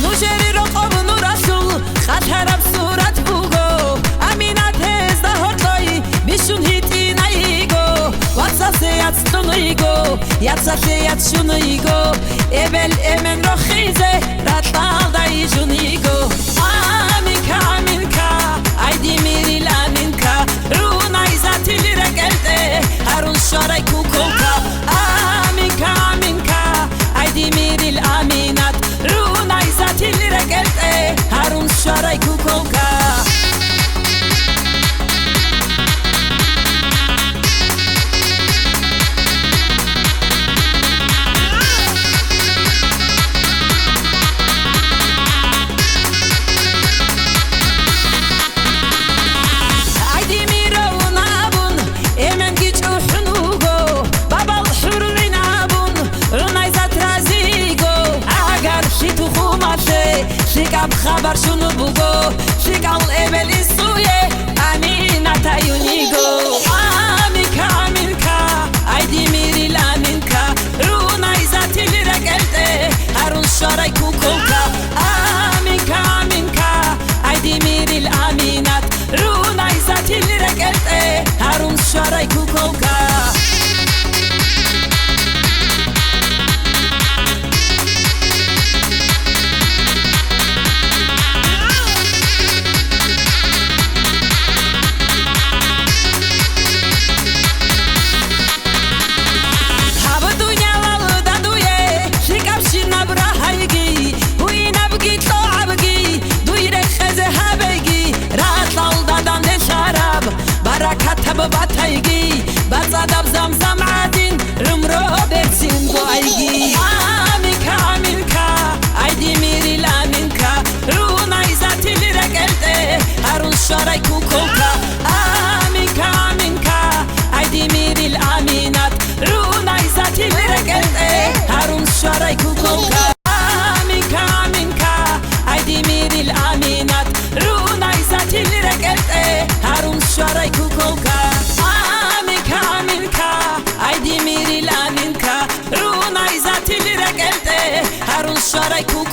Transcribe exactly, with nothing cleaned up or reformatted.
Нужери ракъурна Расул, кьатараб сурат буго, Аминатез дагъ гьатӀай, бишун гьитӀинай гьиго, вацӀазе яц тунуй гьиго, яцазе яц шунуй гьиго, эвел эмен рахизе, ратӀалдай жуниго. Аминка, Аминка, ай Димирил Аминка, рунай затил рекӀелтӀе, гьарун шарай куколка. Аминка, Аминка, ай Димирил Аминат, рунай затил рекӀелтӀе, гьарун шарай куколка. Ай Димирал вуна вун, эменги чӀухӀун вуго, бабал гьуьрвина вун, рунай зат рази гьиго, агар чи тухумазе, чи кӀаб хабар чун буго, чи кӀал эвел инсуе, Амината юниго. Аминка, Аминка, ай Димирил Аминка, рунай затил рекӀелтӀе, гьарун шарай куколка. Аминка, Аминка, ай Димирил Аминат, рунай затил рекӀелтӀе, гьарун шарай куколка. Гьаб дуьньялал дадуе, чи кӀаб ширинаб рагьай гьи, гуьнебги тӀвабги, дуьй рекьезе гьабайги, ратӀал дадан де шараб, баракатаб батайги, бацӀадаб замзам адин, уьмуьр берцин гвайги. Аминка, Аминка, ай Димирил Аминка, рунай затил рекӀелтӀе, гьарун шарай куколка. Аминка, Аминка, ай Димирил Аминат, рунай затил рекӀелтӀе, гьарун шарай куколка. Аминка, Аминка, ай Димирил Аминат, рунай затил рекӀелтӀе, гьарун шарай куколка. Аминка, Аминка, ай Димирил Аминка, рунай затил рекӀелтӀе, гьарун шарай куколка.